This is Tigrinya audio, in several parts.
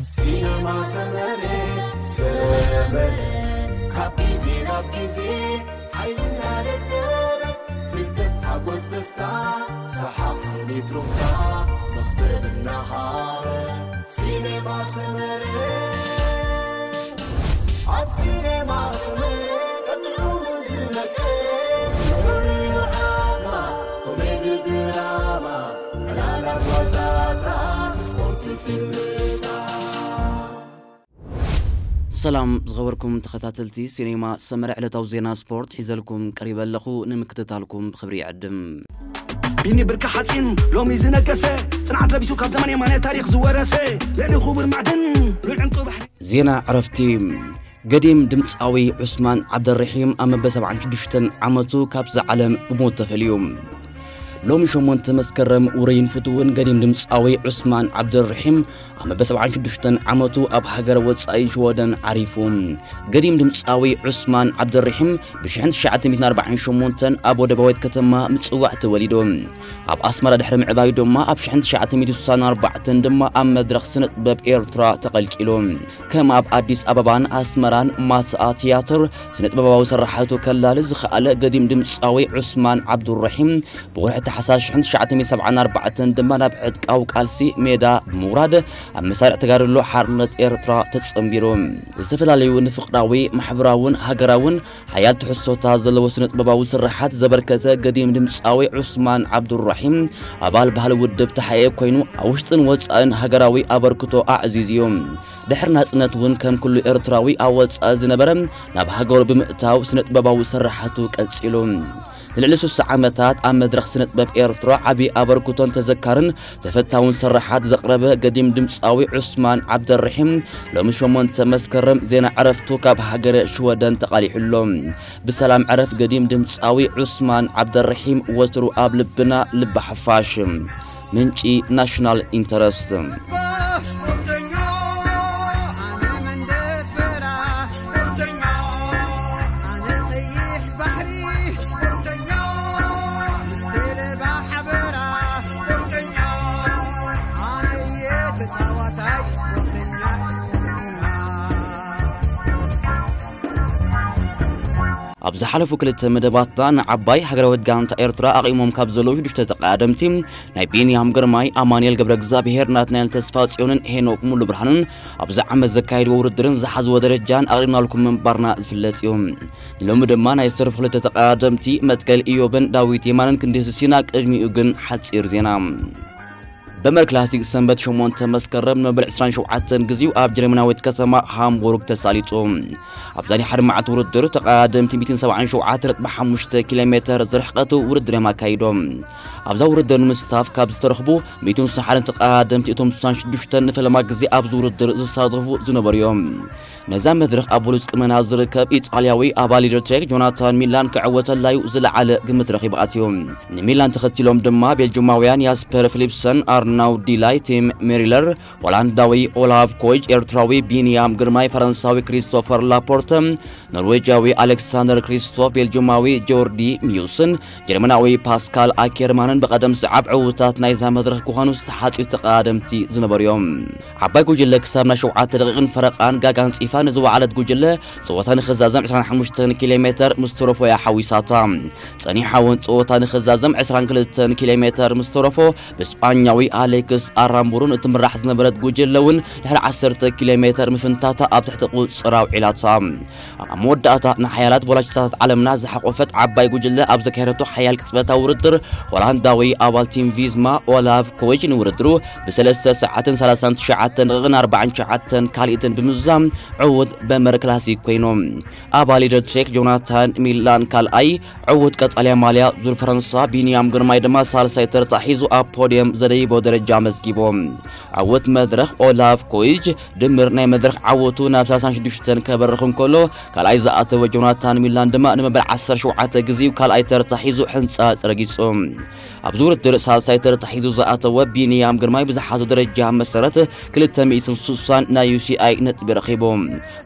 ሲነማ ሰመረ፣ ሰመረ፣ ካብ ግዜ ናብ ግዜ ሓይልና ደለበ፣ ፍልጠት ሓጎስ ደስታ፣ ሰሓቕ ስኒት ሩፍታ፣ መኽሰብ እናሃበ። ሲነማ ሰመረ፣ ኣብ ሲነማ ሰመረ፣ ቀጥዑ ዝነቀ፣ ፍሉይ ዓማ፣ ኮሜዲ ድራማ፣ ዕላላት ዋዛታት፣ ስፖርት ፊልምታት። ሰላም ዝኸበርኩም ተኸታተልቲ ሲኔማ ሰመረ፣ ዕለታዊ ዜና ስፖርት ሒዘልኩም ቀሪበ ኣለኹ። ንምክትታልኩም ብኽብሪ ይዕድም። ቢኒ ብርኪ ሓፂን ሎሚ ዝነገሰ፣ ፅንዓት ለቢሱ ካብ ዘመን የማነ ታሪኽ ዝወረሰ፣ ልዕሊ ክቡር ማዕድን ሉል ዕንቁ ባሕሪ። ዜና ዕረፍቲ። ገዲም ድምፃዊ ዑስማን ዓብደልረሒም ኣብ መበል ሰብዓን ሽዱሽተን ዓመቱ ካብዛ ዓለም ብሞት ተፈልዩ። ሎሚ ሸሞንተ መስከረም ውሩይን ፍቱውን ገዲም ድምፃዊ ዑስማን ዓብደልረሒም ኣብ መበል ሰብዓን ሽዱሽተን ዓመቱ ኣብ ሃገረ ወፃኢ ሽወደን ዓሪፉ። ገዲም ድምፃዊ ዑስማን ዓብደልረሒም ብሽሕን ትሽዓተ ሚእትን ኣርባዓን ሸሞንተን ኣብ ወደባዊት ከተማ ምፅዋዕ ተወሊዱ። ኣብ ኣስመራ ድሕሪ ምዕባዩ ድማ ኣብ ሽሕን ትሽዓተ ሚእትን ስሳን ኣርባዕተን ድማ ኣብ መድረኽ ስነ ጥበብ ኤርትራ ተቐልቂሉ። ከም ኣብ ኣዲስ ኣበባን ኣስመራን ማትኣ ትያትር ስነ ጥበባዊ ስራሓቱ ከላሊ ዝኸኣለ ገዲም ድምፃዊ ዑስማን ዓብዱራሒም ብወርሒ ታሕሳስ ሽሕን ትሽዓተ ሚእትን ሰብዓን ኣርባዕተን ድማ ናብ ዕጥቃዊ ቃልሲ ሜዳ ብምውራድ ኣብ መሳርዕ ተጋድሎ ሓርነት ኤርትራ ተጸንቢሩ። ዝተፈላለዩ ንፍቕራዊ፣ ማሕበራውን ሃገራውን ሓያል ትሕዝቶታት ዘለዎ ስነ ጥበባዊ ስራሓት ዘበርከተ ገዲም ድምፃዊ ዑስማን ዓብዱራሒም ኣባል ባህሊ ውድብ ተሓኤ ኮይኑ ኣብ ውሽጥን ወፃእን ሃገራዊ ኣበርክቶ ኣዕዚዙ እዩ። ድሕሪ ናጽነት እውን ከም ኩሉ ኤርትራዊ ኣብ ወፃኢ ዝነበረ ናብ ሃገሩ ብምእታው ስነ ጥበባዊ ስራሓቱ ቀጺሉ። ንልዕሊ ስሳ ዓመታት ኣብ መድረኽ ስነ ጥበብ ኤርትራ ዓቢ ኣበርክቶን ተዘካርን ተፈታውን ስራሓት ዘቕረበ ገዲም ድምፃዊ ዑስማን ዓብደርሒም ሎሚ ሸሞንተ መስከረም ዜና ዕረፍቱ ካብ ሃገረ ሽወደን ተቓሊሑ ኣሎ። ብሰላም ዕረፍ ገዲም ድምፃዊ ዑስማን ዓብደርሒም፣ ወትሩ ኣብ ልብና ልቢ ሓፋሽ። ምንጪ ናሽናል ኢንተረስት። ኣብ ዝሓለፉ ክልተ መደባትና ንዓባይ ሃገራዊት ጋንታ ኤርትራ ኣቒሞም ካብ ዘለዉ ሽዱሽተ ተቐዳደምቲ ናይ ቢንያም ግርማይ፣ ኣማኑኤል ገብረ እግዚኣብሄር፣ ናትናኤል ተስፋ ጽዮንን ሄኖክ ሙሉ ብርሃንን ኣብዚ ዓመት ዘካየድዎ ውድድርን ዝሓዝዎ ደረጃን ኣቕሪብናልኩም ምንባርና ዝፍለጥ እዩ። ንሎሚ ድማ ናይ ዝተረፉ ክልተ ተቐዳደምቲ መትከል ኢዮብን ዳዊት የማንን ክንድህስስ ኢና። ቅድሚኡ ግን ሓጺር ዜና። በመር ክላሲክ ሰንበት ሸሞንተ መስከረም ንመበል ዕስራን ሸውዓተን ግዜኡ ኣብ ጀርመናዊት ከተማ ሃምቡርግ ተሳሊጡ። ኣብዛ ናይ ሓደ መዓልቲ ውድድር ተቐዳደምቲ ሚእትን ሰብዓን ሸውዓተ ነጥቢ ሓሙሽተ ኪሎ ሜተር ዝርሕቀቱ ውድድር እዮም ኣካይዶም። ኣብዛ ውድድር ንምስታፍ ካብ ዝተረኽቡ ሚእትን ስሳን ሓደን ተቐዳደምቲ እቶም ስሳን ሽዱሽተን ንፈለማ ግዜ ኣብዚ ውድድር ዝሳተፉ ዝነበሩ እዮም። ነዛ መድረኽ ኣብ ብሉጽ ቁመና ዝርከብ ኢጣልያዊ ኣባል ሊደር ትሬክ ጆናታን ሚላን ክዕወተላዩ ዝለዓለ ግምት ረኺቡ ኣትዩ። ንሚላን ተኸቲሎም ድማ ቤልጅማውያን ያስፐር ፊሊፕሰን፣ ኣርናው ዲላይ፣ ቲም ሜሪለር፣ ሆላንዳዊ ኦላቭ ኮይጅ፣ ኤርትራዊ ቢንያም ግርማይ፣ ፈረንሳዊ ክሪስቶፈር ላፖርተ፣ ኖርዌጃዊ ኣሌክሳንደር ክሪስቶፍ፣ ቤልጅማዊ ጆርዲ ሚዩስን ጀርመናዊ ፓስካል ኣኬርማንን ብቐደም ሰዓብ ዕዉታት ናይዛ መድረኽ ክኾኑ ዝተሓጽዩ ተቐዳደምቲ ዝነበሩ እዮም። ዓባይ ጉጅለ ክሳብ ናይ ሸውዓተ ደቂቕን ፈረቓን ጋግ ኣንጺፋ ንዝወዓለት ጉጅለ ጸወታ ንኽዛዘም ዕስራን ሓሙሽተን ኪሎ ሜተር ምስ ተረፎ እያ ሓዊሳታ። ጸኒሓ እውን ጸወታ ንኽዛዘም ዕስራን ክልተን ኪሎ ሜተር ምስ ተረፎ ብስጳኛዊ ኣሌክስ ኣራምቡሩን እትምራሕ ዝነበረት ጉጅለ እውን ድሕሪ ዓሰርተ ኪሎ ሜተር ምፍንታታ ኣብ ትሕቲ ቁጽጽር ኣውዒላታ። ኣብ መወዳእታ ንሓያላት ቮላችታት ዓለምና ዝሓቖፈት ዓባይ ጉጅለ ኣብ ዘካየደቶ ሓያል ቅጽበታዊ ውድድር ሆላንዳዊ ኣባል ቲም ቪዝማ ኦላቭ ኮይች ንውድድሩ ብሰለስተ ሰዓትን ሰላሳን ትሽዓተን ደቂቕን ኣርባዓን ትሽዓተን ካልኢትን ብምዝዛም ዕዉት በመር ክላሲክ ኮይኑ። ኣባል ሊደር ትሬክ ጆናታን ሚላን ካልኣይ፣ ዕዉት ቀጠልያ ማልያ ዙር ፈረንሳ ቢንያም ግርማይ ድማ ሳልሳይ ተርታ ሒዙ ኣብ ፖድየም ዘደይቦ ደረጃ ኣመዝጊቡ። ዕዉት መድረኽ ኦላቭ ኮይጅ ድምር ናይ መድረኽ ዓወቱ ናብ ሰላሳን ሽዱሽተን ከበርኽ እንከሎ፣ ካልኣይ ዝኣተወ ጆናታን ሚላን ድማ ንመበል ዓሰርተ ሸውዓተ ግዜኡ ካልኣይ ተርታ ሒዙ ሕንጻጽ ረጊጹ። ኣብዚ ውድድር ሳልሳይ ተርታ ሒዙ ዝኣተወ ቢንያም ግርማይ ብዝሓዞ ደረጃ መሰረት ክልተ ሚእትን ስሳን ናይ ዩ ሲ ኣይ ነጥቢ ረኺቡ።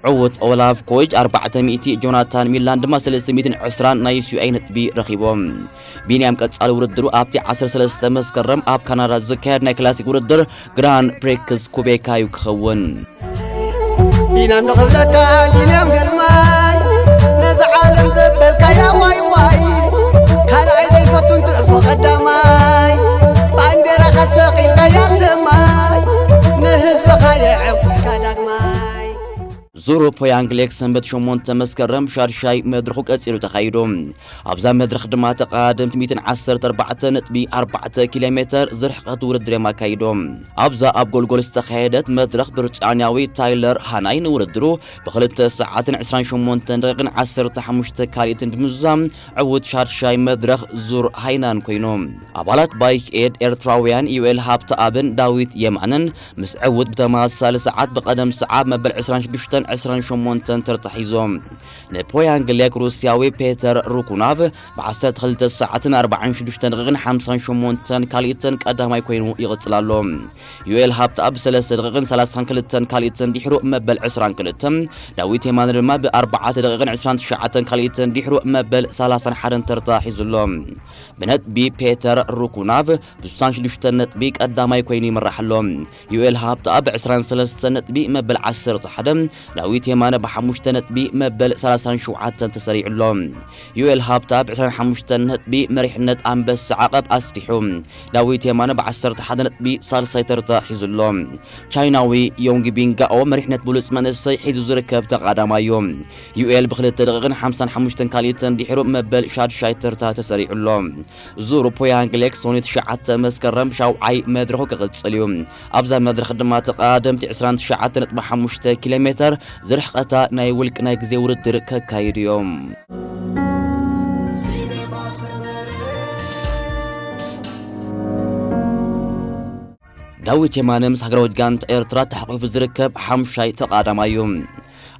ዕዉት ኦላቭ ኮይጅ ኣርባዕተ ሚእቲ፣ ጆናታን ሚላን ድማ ሰለስተ ሚእትን ዕስራን ናይ ዩ ሲ ኣይ ነጥቢ ረኺቦም። ቢንያም ቀጻሊ ውድድሩ ኣብቲ ዓሰርተ ሰለስተ መስከረም ኣብ ካናዳ ዝካየድ ናይ ክላሲክ ውድድር ግራን ፕሪክስ ኩቤካ እዩ ክኸውን። ቢንያም ንኽብለካ ቢንያም ግርማይ፣ ነዚ ዓለም ዘበልካያ ዋይ ዋይ፣ ካልኣይ ዘይፈቱን ትእርፎ ቀዳማይ፣ ባንዴራኻ ሰቒልካያ ሰማይ፣ ንህዝብኻ የዕጉስካ ዳግማይ። ዙር ፖያንግ ሌክ ሰንበት ሸሞንተ መስከረም ሻድሻይ መድረኹ ቀጺሉ ተኻይዱ። ኣብዛ መድረኽ ድማ ተቐዳደምቲ ሚእትን ዓሰርተ ኣርባዕተ ነጥቢ ኣርባዕተ ኪሎ ሜተር ዝርሕቐት ውድድር እዮም ኣካይዶም። ኣብዛ ኣብ ጎልጎል ዝተኻየደት መድረኽ ብሪጣንያዊ ታይለር ሃናይ ንውድድሩ ብክልተ ሰዓትን ዕስራን ሸሞንተን ደቂቕን ዓሰርተ ሓሙሽተ ካልኢትን ብምዝዛም ዕዉት ሻድሻይ መድረኽ ዙር ሃይናን ኮይኑ። ኣባላት ባይክ ኤድ ኤርትራውያን ዩኤል ሃብተኣብን ዳዊት የማንን ምስ ዕዉት ብተመሳሳሊ ሰዓት ብቐደም ሰዓብ መበል ዕስራን ሽዱሽተን ዕስራን ሸሞንተን ተርታ ሒዞም። ንፖያንግ ሌክ ሩስያዊ ፔተር ሩኩናቭ ብ ዓሰርተ ክልተ ሰዓትን ኣርባዓን ሽዱሽተን ደቂቕን ሓምሳን ሸሞንተን ካልኢትን ቀዳማይ ኮይኑ ይቕጽል ኣሎ። ዩኤል ሃብተኣብ ብ ሰለስተ ደቂቕን ሰላሳን ክልተን ካልኢትን ድሕሩ መበል ዕስራን ክልተን፣ ዳዊት የማነ ድማ ብ ኣርባዕተ ደቂቕን ዕስራን ትሽዓተን ካልኢትን ድሕሩ መበል ሰላሳን ሓደን ተርታ ሒዙ ኣሎ። ብነጥቢ ፔተር ሩኩናቭ ብ ስሳን ሽዱሽተን ነጥቢ ቀዳማይ ኮይኑ ይምራሕ ኣሎ። ዩኤል ሃብተኣብ ብ ዕስራን ሰለስተን ነጥቢ መበል ዓሰርተ ሓደ፣ ዳዊት የማነ ብ ሓሙሽተ ነጥቢ መበል ሰላሳን ሸውዓተን ተሰሪዑ ኣሎ። ዩኤል ሃብተኣብ ብ ዕስራን ሓሙሽተን ነጥቢ መሪሕነት ኣንበሳ ዓቐብ ኣስፊሑ፣ ዳዊት የማነ ብ ዓሰርተ ሓደ ነጥቢ ሳልሳይ ተርታ ሒዙ ኣሎ። ቻይናዊ ዮንግ ቢንጋኦ መሪሕነት ብሉጽ መንእሰይ ሒዙ ዝርከብ ተቓዳማይ እዩ። ዩኤል ብክልተ ደቂቕን ሓምሳን ሓሙሽተን ካልኢትን ድሕሩ መበል ሻድሻይ ተርታ ተሰሪዑ ኣሎ። ዙር ፖያንግ ሌክ ሶኒ ትሽዓተ መስከረም ሻውዓይ መድረኹ ክቕጽል እዩ። ኣብዛ መድረኽ ድማ ተቐዳደምቲ ዕስራን ትሽዓተ ነጥቢ ሓሙሽተ ኪሎ ሜተር ዝርሕቐታ ናይ ውልቂ ናይ ግዜ ውድድር ከካይዱ እዮም። ዳዊት የማነ ምስ ሃገራዊት ጋንታ ኤርትራ ተሓቂፉ ዝርከብ ሓሙሻይ ተቓዳማይ እዩ።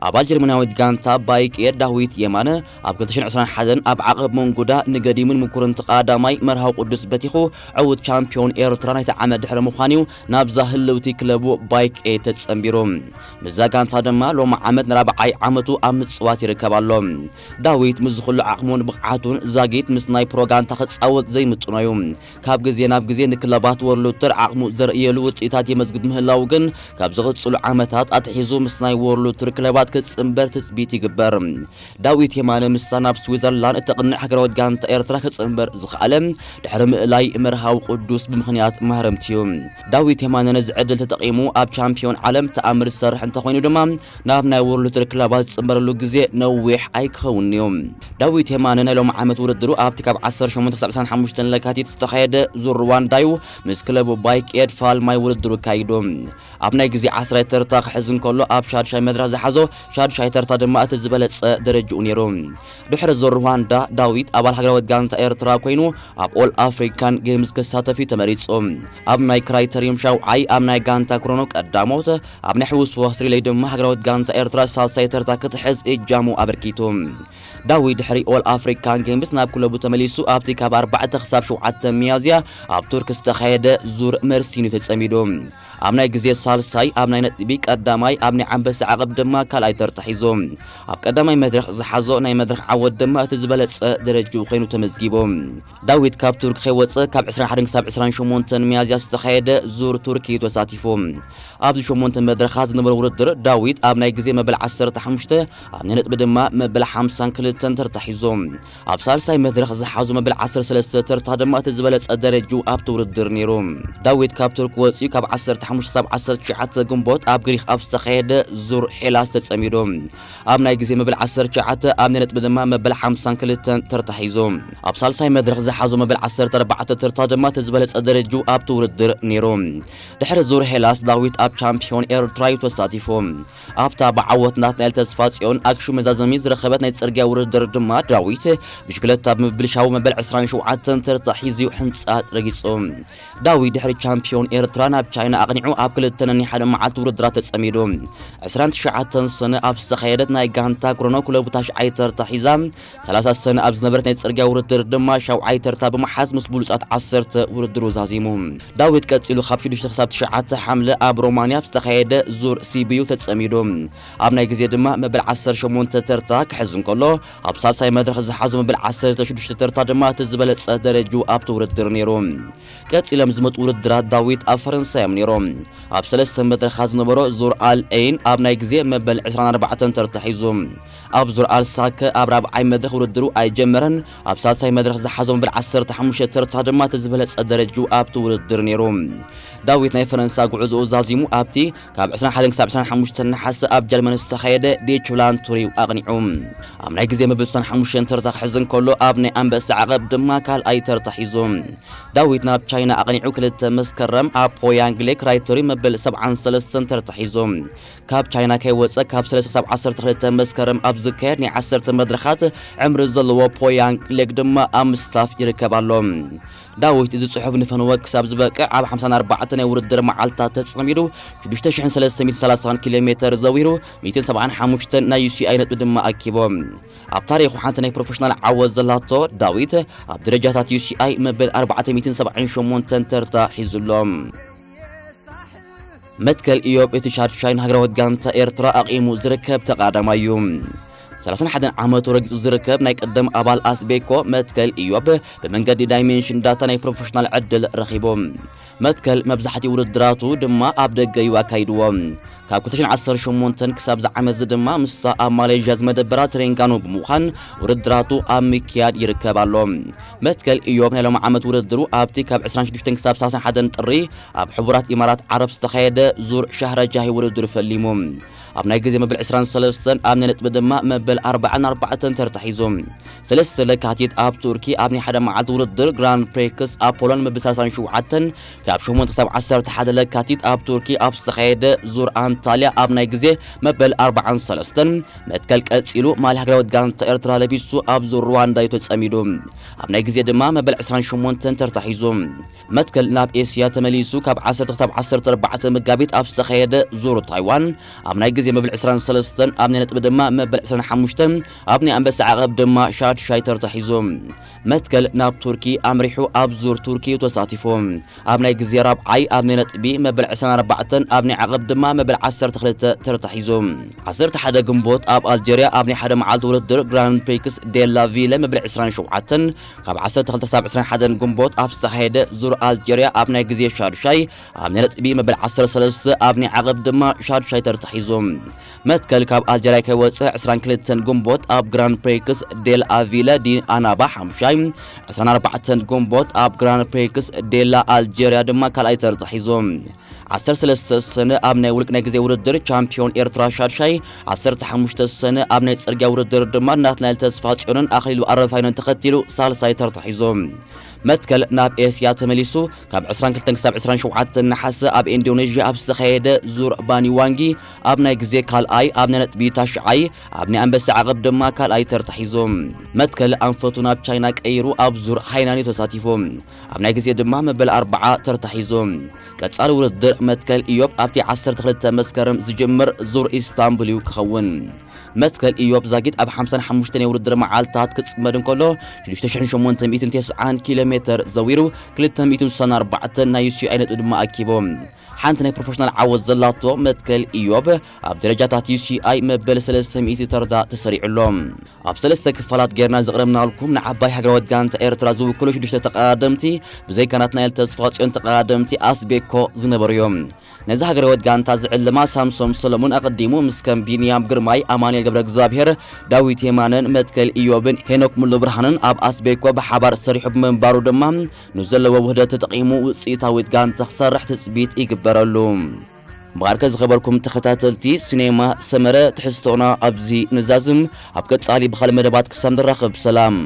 ኣባል ጀርመናዊት ጋንታ ባይክ ኤር ዳዊት የማነ ኣብ ክልተ ሽሕን ዕስራን ሓደን ኣብ ዓቐብ መንጉዳ ንገዲሙን ምኩርን ተቓዳማይ መርሃዊ ቅዱስ በቲኹ ዕዉት ቻምፒዮን ኤርትራ ናይቲ ዓመት ድሕሪ ምዃን እዩ ናብዛ ህልውቲ ክለቡ ባይክ ኤር ተጸንቢሩ። ምስዛ ጋንታ ድማ ሎሚ ዓመት ንራብዓይ ዓመቱ ኣብ ምጽዋት ይርከብ ኣሎ። ዳዊት ምስ ዝኹሉ ዓቕሙን ብቕዓቱን ዛጊት ምስ ናይ ፕሮ ጋንታ ክጻወት ዘይምጥኖ እዩ። ካብ ግዜ ናብ ግዜ ንክለባት ወርልድ ቱር ዓቕሙ ዘርእየሉ ውጽኢታት የመዝግብ ምህላው ግን ካብ ዝቕጽሉ ዓመታት ኣትሒዙ ምስ ናይ ወርልድ ቱር ክለባት ክጽንበር ትጽቢት ይግበር። ዳዊት የማነ ምስታ ናብ ስዊዘርላንድ እተቕንዕ ሃገራዊት ጋንታ ኤርትራ ክጽንበር ዝኸኣለ ድሕሪ ምእላይ መርሃዊ ቅዱስ ብምኽንያት ማህረምቲ እዩ። ዳዊት የማነ ነዚ ዕድል ተጠቒሙ ኣብ ቻምፒዮን ዓለም ተኣምር ዝሰርሕ እንተኾይኑ ድማ ናብ ናይ ወርልድ ቱር ክለባት ዝጽንበረሉ ግዜ ነዊሕ ኣይክኸውን እዩ። ዳዊት የማነ ናይ ሎሚ ዓመት ውድድሩ ኣብቲ ካብ ዓሰርተ ሸሞንተ ክሳብ ዕስራን ሓሙሽተን ለካቲት ዝተኻየደ ዙር ሩዋንዳዩ ምስ ክለቡ ባይክ ኤድ ፋልማይ ውድድሩ ኣካይዱ። ኣብ ናይ ግዜ ዓስራይ ተርታ ክሕዝ እንከሎ ኣብ ሻድሻይ መድረኽ ዝሓዞ ሻድሻይ ተርታ ድማ እቲ ዝበለጸ ደረጅኡ ነይሩ። ድሕሪ ዙር ሩዋንዳ ዳዊት ኣባል ሃገራዊት ጋንታ ኤርትራ ኮይኑ ኣብ ኦል ኣፍሪካን ጌምስ ክሳተፍ እዩ ተመሪጹ። ኣብ ናይ ክራይተሪየም ሻውዓይ ኣብ ናይ ጋንታ ክሮኖ ቀዳሞት ኣብ ናይ ሕውስ ወስሪለይ ድማ ሃገራዊት ጋንታ ኤርትራ ሳልሳይ ተርታ ክትሕዝ እጃሙ ኣበርኪቱ። ዳዊት ድሕሪ ኦል ኣፍሪካን ጌምስ ናብ ክለቡ ተመሊሱ ኣብቲ ካብ ኣርባዕተ ክሳብ ሸውዓተ ሚያዝያ ኣብ ቱርክ ዝተኻየደ ዙር መርሲኑ ተጸሚዱ። ኣብ ናይ ግዜ ሳልሳይ ኣብ ናይ ነጥቢ ቀዳማይ ኣብ ናይ ዓንበሳ ዓቐብ ድማ ካልኣይ ተርታ ሒዙ። ኣብ ቀዳማይ መድረኽ ዝሓዞ ናይ መድረኽ ዓወት ድማ እቲ ዝበለጸ ደረጅኡ ኮይኑ ተመዝጊቡ። ዳዊት ካብ ቱርክ ከይወጸ ካብ ዕስራን ሓደን ክሳብ ዕስራን ሸሞንተን ሚያዝያ ዝተኻየደ ዙር ቱርኪ ተሳቲፉ። ኣብዚ ሸሞንተ መድረኻት ዝነበረ ውድድር ዳዊት ኣብ ናይ ግዜ መበል ዓሰርተ ሓሙሽተ ኣብ ናይ ነጥቢ ድማ መበል ሓምሳን ክልተን ተርታ ሒዞም። ኣብ ሳልሳይ መድረኽ ዝሓዙ መበል ዓሰርተ ሰለስተ ተርታ ድማ እቲ ዝበለጸ ደረጅኡ ኣብቲ ውድድር ነይሩ። ዳዊት ካብ ቱርክ ወጺኡ ካብ ዓሰርተ ሓሙሽተ ክሳብ ዓሰርተ ትሽዓተ ግንቦት ኣብ ግሪኽ ኣብ ዝተኻየደ ዙር ሄላስ ተጸሚዱ። ኣብ ናይ ግዜ መበል ዓሰርተ ትሽዓተ ኣብ ናይ ነጥቢ ድማ መበል ሓምሳን ክልተን ተርታ ሒዞም። ኣብ ሳልሳይ መድረኽ ዝሓዞ መበል ዓሰርተ ኣርባዕተ ተርታ ድማ እቲ ዝበለጸ ደረጅኡ ኣብቲ ውድድር ነይሩ። ድሕሪ ዙር ሄላስ ዳዊት ኣብ ቻምፒዮን ኤርትራ እዩ ተሳቲፉ። ኣብታ ብዓወት ናትናኤል ተስፋጽዮን ኣክሹ መዛዘሚ ዝረኸበት ናይ ጽርግያ ውድድር ድማ ዳዊት ብሽክለታ ብምብልሻው መበል ዕስራን ሸውዓተን ተርታ ሒዙ ሕንጻጽ ረጊጹ። ዳዊት ድሕሪ ቻምፒዮን ኤርትራ ናብ ቻይና ኣቕኒዑ ኣብ ክልተ ነንሓደ መዓልቲ ውድድራት ተጸሚዱ። ዕስራን ትሽዓተን ሰነ ኣብ ዝተኻየደት ናይ ጋንታ ክሮኖ ክለቡ ታሽዓይ ተርታ ሒዛ፣ ሰላሳ ሰነ ኣብ ዝነበረት ናይ ጽርግያ ውድድር ድማ ሻውዓይ ተርታ ብምሓዝ ምስ ብሉጻት ዓሰርተ ውድድሩ ዛዚሙ። ዳዊት ቀጺሉ ካብ ሽዱሽተ ክሳብ ትሽዓተ ሓምለ ኣብ ሮማንያ ኣብ ዝተኻየደ ዙር ሲቢዩ ተጸሚዱ። ኣብ ናይ ግዜ ድማ መበል ዓሰርተ ሸሞንተ ተርታ ክሕዝ እንከሎ፣ ኣብ ሳልሳይ መድረኽ ዝሓዞ መበል ዓሰርተ ሽዱሽተ ተርታ ድማ እቲ ዝበለጸ ደረጅኡ ኣብቲ ውድድር ነይሩ። ቀጺሎም ዝመጡ ውድድራት ዳዊት ኣብ ፈረንሳ እዮም ነይሮም። ኣብ ሰለስተ መድረኻት ዝነበሮ ዙር ኣል ኤን ኣብ ናይ ግዜ መበል ዕስራን ኣርባዕተን ተርታ ሒዙ። ኣብ ዙር ኣል ሳከ ኣብ ራብዓይ መድረኽ ውድድሩ ኣይጀመረን። ኣብ ሳልሳይ መድረኽ ዝሓዞ መበል ዓሰርተ ሓሙሽተ ተርታ ድማ እቲ ዝበለጸ ደረጅኡ ኣብቲ ውድድር ነይሩ። ዳዊት ናይ ፈረንሳ ጉዕዞኡ ዛዚሙ ኣብቲ ካብ ዕስራን ሓደን ክሳብ ዕስራን ሓሙሽተን ነሓሰ ኣብ ጀርመን ዝተኻየደ ዲች ላንድ ቱር እዩ ኣቕኒዑ። ኣብ ናይ ግዜ መበል ስሳን ሓሙሽተን ተርታ ክሕዝ እንከሎ ኣብ ናይ ኣንበሳ ዓቐብ ድማ ካልኣይ ተርታ ሒዙ። ዳዊት ናብ ቻይና ኣቕኒዑ ክልተ መስከረም ኣብ ፖያንግ ሌክ ራይተሪ መበል ሰብዓን ሰለስተን ተርታ ሒዙ። ካብ ቻይና ከይወጸ ካብ ሰለስተ ክሳብ ዓሰርተ ክልተ መስከረም ኣብ ዝካየድ ናይ ዓሰርተ መድረኻት ዕምሪ ዘለዎ ፖያንግ ሌክ ድማ ኣብ ምስታፍ ይርከብ ኣሎ። ዳዊት እዚ ጽሑፍ ንፈነወ ክሳብ ዝበቅዕ ኣብ ሓምሳን ኣርባዕተን ናይ ውድድር መዓልታት ተጸሚዱ ሽዱሽተ ሽሕን ሰለስተ ሚእትን ሰላሳን ኪሎ ሜተር ዘዊሩ ሚእትን ሰብዓን ሓሙሽተን ናይ ዩ ሲ ኣይ ነጥቢ ድማ ኣኪቦ። ኣብ ታሪኹ ሓንቲ ናይ ፕሮፌሽናል ዓወት ዘላቶ ዳዊት ኣብ ደረጃታት ዩ ሲ ኣይ መበል ኣርባዕተ ሚእትን ሰብዓን ሸሞንተን ተርታ ሒዙ ኣሎ። መትከል ኢዮብ እቲ ሻድሻይ ንሃገራዊት ጋንታ ኤርትራ ኣቒሙ ዝርከብ ተቓዳማይ እዩ። ሰላሳን ሓደን ዓመቱ ረጊጹ ዝርከብ ናይ ቀደም ኣባል ኣስቤኮ መትከል ኢዮብ ብመንገዲ ዳይሜንሽን ዳታ ናይ ፕሮፌሽናል ዕድል ረኺቡ። መትከል መብዛሕትኡ ውድድራቱ ድማ ኣብ ደገ እዩ ኣካይድዎ። ካብ ክልተ ሽሕን ዓሰርተ ሸሞንተን ክሳብ ዝዓመት ድማ ምስታ ኣብ ማሌዥያ ዝመደበራ ትሬንጋኖ ብምዃን ውድድራቱ ኣብ ምክያድ ይርከብ ኣሎ። መትከል ኢዮብ ናይ ሎሚ ዓመት ውድድሩ ኣብቲ ካብ ዕስራን ሽዱሽተን ክሳብ ሰላሳን ሓደን ጥሪ ኣብ ሕቡራት ኢማራት ዓረብ ዝተኻየደ ዙር ሻህረጃሂ ውድድር ፈሊሙ። ኣብ ናይ ግዜ መበል ዕስራን ሰለስተን ኣብ ናይ ነጥቢ ድማ መበል ኣርባዓን ኣርባዕተን ተርታ ሒዙ። ሰለስተ ለካቲት ኣብ ቱርኪ ኣብ ናይ ሓደ መዓልቲ ውድድር ግራንድ ፕሪክስ ኣፖሎን መበል ሰላሳን ሸውዓተን ካብ ሸሞንተ ክሳብ ዓሰርተ ሓደ ለካቲት ኣብ ቱርኪ ኣብ ዝተኻየደ ዙር ኣንታልያ ኣብ ናይ ግዜ መበል ኣርባዓን ሰለስተን መትከል ቀጺሉ ማልያ ሃገራዊት ጋንታ ኤርትራ ለቢሱ ኣብ ዙር ሩዋንዳ እዩ ተጸሚዱ። ኣብ ናይ ግዜ ድማ መበል ዕስራን ሸሞንተን ተርታ ሒዙ። መትከል ናብ ኤስያ ተመሊሱ ካብ ዓሰርተ ክሳብ ዓሰርተ ኣርባዕተ መጋቢት ኣብ ዝተኻየደ ዙር ታይዋን ኣብ ናይ ግዜ መበል ዕስራን ሰለስተን ኣብ ናይ ነጥቢ ድማ መበል ዕስራን ሓሙሽተን ኣብ ናይ ኣንበሳ ዓቐብ ድማ ሻድሻይ ተርታ ሒዙ። መትከል ናብ ቱርኪ ኣምሪሑ ኣብ ዙር ቱርኪ እዩ ተሳቲፉ። ኣብ ናይ ግዜ ራብዓይ ኣብ ናይ ነጥቢ መበል ዕስራን ኣርባዕተን ኣብ ናይ ዓቐብ ድማ መበል ዓሰርተ ክልተ ተርታ ሒዙ። ዓሰርተ ሓደ ግንቦት ኣብ ኣልጀርያ ኣብ ናይ ሓደ መዓልቲ ውድድር ግራንድ ፕሪክስ ዴላ ቪለ መበል ዕስራን ሸውዓተን ካብ ዓሰርተ ክልተ ክሳብ ዕስራን ሓደን ግንቦት ኣብ ዝተኻየደ ዙር ኣልጀርያ ኣብ ናይ ግዜ ሻዱሻይ ኣብ ናይ ነጥቢ መበል ዓሰርተ ሰለስተ ኣብ ናይ ዓቐብ ድማ ሻዱሻይ ተርታ ሒዙ። መትከል ካብ ኣልጀርያ ከይወጸ ዕስራን ክልተን ግንቦት ኣብ ግራንድ ፕሪክስ ዴል ኣቪለ ዲ ኣናባ ሓሙሻይ፣ ዕስራን ኣርባዕተን ግንቦት ኣብ ግራንድ ፕሪክስ ዴላ ኣልጀርያ ድማ ካልኣይ ተርታ ሒዙ። ዓሰርተ ሰለስተ ሰነ ኣብ ናይ ውልቅ ናይ ግዜ ውድድር ቻምፒዮን ኤርትራ ሻድሻይ፣ ዓሰርተ ሓሙሽተ ሰነ ኣብ ናይ ጽርግያ ውድድር ድማ ናትናኤል ተስፋጽዮንን ኣኽሊሉ ኣረፋይነን ተኸቲሉ ሳልሳይ ተርታ ሒዙ። መትከል ናብ ኤስያ ተመሊሱ ካብ ዕስራን ክልተን ክሳብ ዕስራን ሸውዓተን ነሓሰ ኣብ ኢንዶኔዥያ ኣብ ዝተኻየደ ዙር ባኒዋንጊ ኣብ ናይ ግዜ ካልኣይ፣ ኣብ ናይ ነጥቢ ታሽዓይ፣ ኣብ ናይ ኣንበሳ ዓቐብ ድማ ካልኣይ ተርታ ሒዙ። መትከል ኣንፈቱ ናብ ቻይና ቀይሩ ኣብ ዙር ሃይናን እዩ ተሳቲፉ። ኣብ ናይ ግዜ ድማ መበል ኣርብዓ ተርታ ሒዙ። ቀጻሊ ውድድር መትከል ኢዮብ ኣብቲ ዓሰርተ ክልተ መስከረም ዝጅምር ዙር ኢስታንቡል እዩ ክኸውን። መትከል ኢዮብ ዛጊድ ኣብ ሓምሳን ሓሙሽተን ናይ ውድድር መዓልታት ክጽመድ እንከሎ ሽዱሽተ ሽሕን ሸሞንተ ሚእትን ተስዓን ኪሎ ሜተር ዘዊሩ ክልተ ሚእትን ስሳን ኣርባዕተን ናይ ዩ ሲ ኣይ ነጥቢ ድማ ኣኪቡ። ሓንቲ ናይ ፕሮፌሽናል ዓወት ዘላቶ መትከል ኢዮብ ኣብ ደረጃታት ዩ ሲ ኣይ መበል ሰለስተ ሚእቲ ተርታ ተሰሪዑ ኣሎ። ኣብ ሰለስተ ክፋላት ጌርና ዘቕረብናልኩም ንዓባይ ሃገራዊት ጋንታ ኤርትራ ዝውክሉ ሽዱሽተ ተቐዳደምቲ ብዘይካ ናትናኤል ተስፋጽዮን ተቐዳደምቲ ኣስቤኮ ዝነበሩ እዮም። ነዚ ሃገራዊት ጋንታ ዝዕልማ ሳምሶም ሰለሙን ኣቐዲሙ ምስ ከም ቢንያም ግርማይ፣ ኣማኑኤል ገብረ እግዚኣብሔር፣ ዳዊት የማነን መትከል ኢዮብን ሄኖክ ሙሉ ብርሃንን ኣብ ኣስቤኮ ብሓባር ሰሪሑ ብምንባሩ ድማ ንዘለዎ ውህደት ተጠቒሙ ውጽኢታዊት ጋንታ ክሰርሕ ትጽቢት ይግበረሉ። እምበኣርከ ዝኸበርኩም ተኸታተልቲ ሲኔማ ሰመረ ትሕዝቶና ኣብዚ ንዛዝም። ኣብ ቀጻሊ ብኻልእ መደባት ክሳብ ንራኸብ ሰላም።